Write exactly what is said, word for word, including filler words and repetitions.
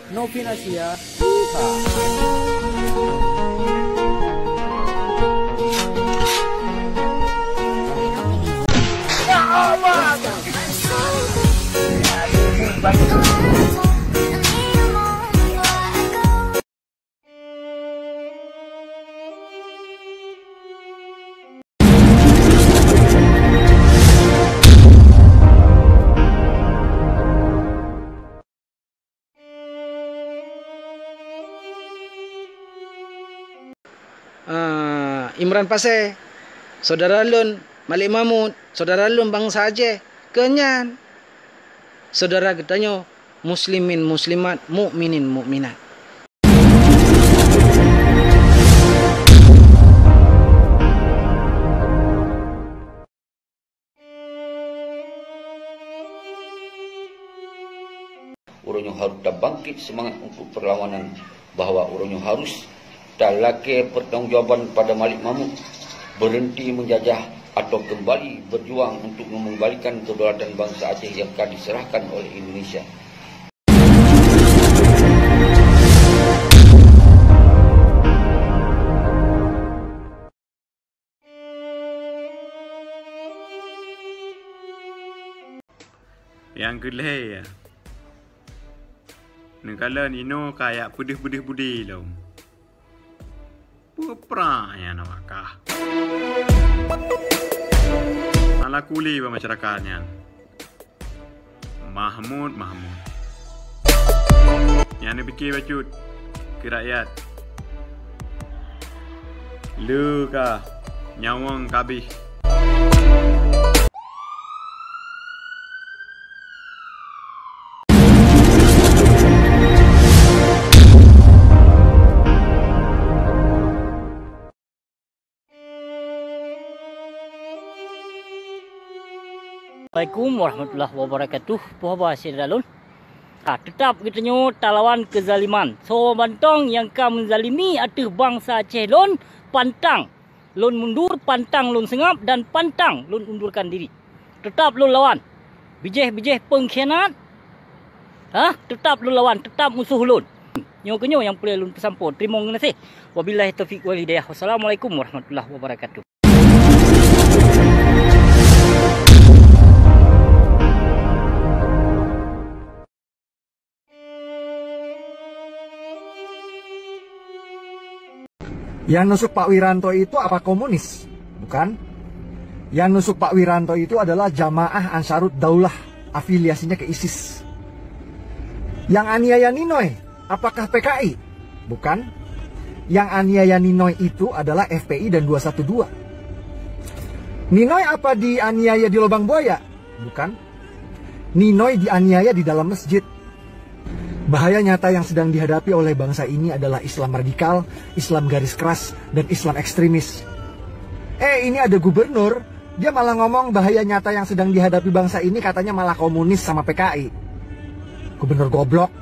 Novinasia. Ah, Imran Pasé, syedara lôn Malik Mahmud, syedara lôn bansa Aceh, keu nyan syedara geutanyoe muslimin muslimat, mukminin mukminat. Uroe nyoe harôh tabangkét seumangat untuk peurlawanan, bahwa uroe nyoe harôh talakée peurtanggongjawaban pada Malik Mahmud, beureuhenti meujajah atau keumbali beujuang untuk meungeumbalikan keudaulatan bansa Aceh nyang ka diseurahkan oleh Indonesia. Nyang keu lhée, neukalon inoe ka jak peudeuh-peudeuh budi lom. Peue prang nyan awak kah? Ala kuli bak masyarakat nyan. Mahmud, Mahmud. Nyang neupike bacut keu rakyat. Le ka nyawöng ka abéh. Assalamualaikum warahmatullahi wabarakatuh. Puh haba syedara lôn. Ha, teutap geutanyoe talawan keuzaliman. Soe mantong nyang ka meuzalimi ateueh bansa Aceh lôn, pantang lôn mundur, pantang lôn seungab, dan pantang lôn undurkan diri. Teutap lôn lawan. Bijéh-bijéh peungkhianat, ha, teutap lôn lawan, teutap musoh lôn. Nyoe keuh nyoe nyang peureulée lôn peusampoe. Teurimong geunaséh. Wabillahi taufiq wal hidayah. Wassalamualaikum warahmatullahi wabarakatuh. Nyang neusuk Pak Wiranto itu apa komunis? Bukan. Nyang neusuk Pak Wiranto itu adalah Jamaah Ansarud Daulah, afiliasinya ke ISIS. Nyang aniaya Ninoy, apakah PKI? Bukan. Nyang aniaya Ninoy itu adalah FPI dan dua satu dua. Ninoy apa dianiaya di Lobang Buaya? Bukan. Ninoy dianiaya di dalam masjid. Bahaya nyata yang sedang dihadapi oleh bangsa ini adalah Islam radikal, Islam garis keras, dan Islam ekstremis. Eh, ini ada gubernur, dia malah ngomong bahaya nyata yang sedang dihadapi bangsa ini katanya malah komunis sama PKI. Gubernur goblok.